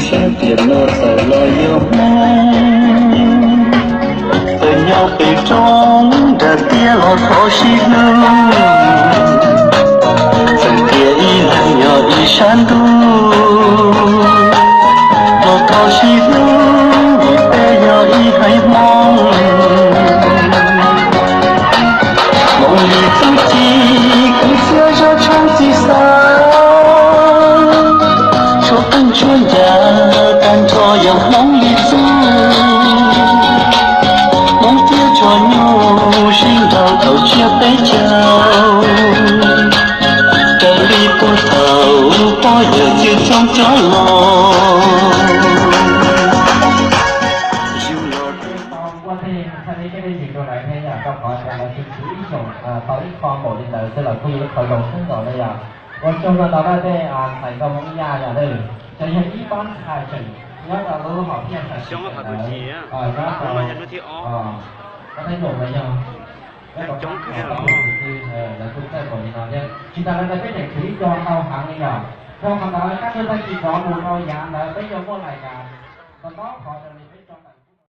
Xav tias no txawm los yog Hmoob, txawm nyob pem roob nram tiaj los thov sib hlub, txawm tias ib leeg yog ib sab ntuj los thov sib hlub, vim peb yog ib haiv Hmoob. Hmoob li txuj ci, kwv txhiaj zaj tshoob txiv xav, tshuav qeej tshuav ncav, tag nrho yog Hmoob li txuj. Hmoob thiab tsho nyuj sib nraus thaum tsiab peb caug, raws li puag thaum pog yawg Cwj Xyooj coj los. Ua tej txhais li tej dej ntsws rau lawv thiab yom, rau qhov tias lawv tsis khwv ib xyoos tau ib qho npaum li ntawd xwb los kuj yog ib qho zoo kawg nkaus li yom. Ua tsaug rau ntawm tej ntxhais nkauj Hmoob Yaj yom, nws yog ib pab ntxhais tseem nyob rau lub hom phiaj sawv daws nyob rau, o, Thaib Num los yog, lawv kuj txawj npaum li no thiab. Tsis tas li ntawd peb tseem khwv ib co ntau heev li yom. Rau qhov ntawd kab ntug tag kis rov mus rau yav ntawd peb yuav muaj lais kas ntau ntau qhov raws li peb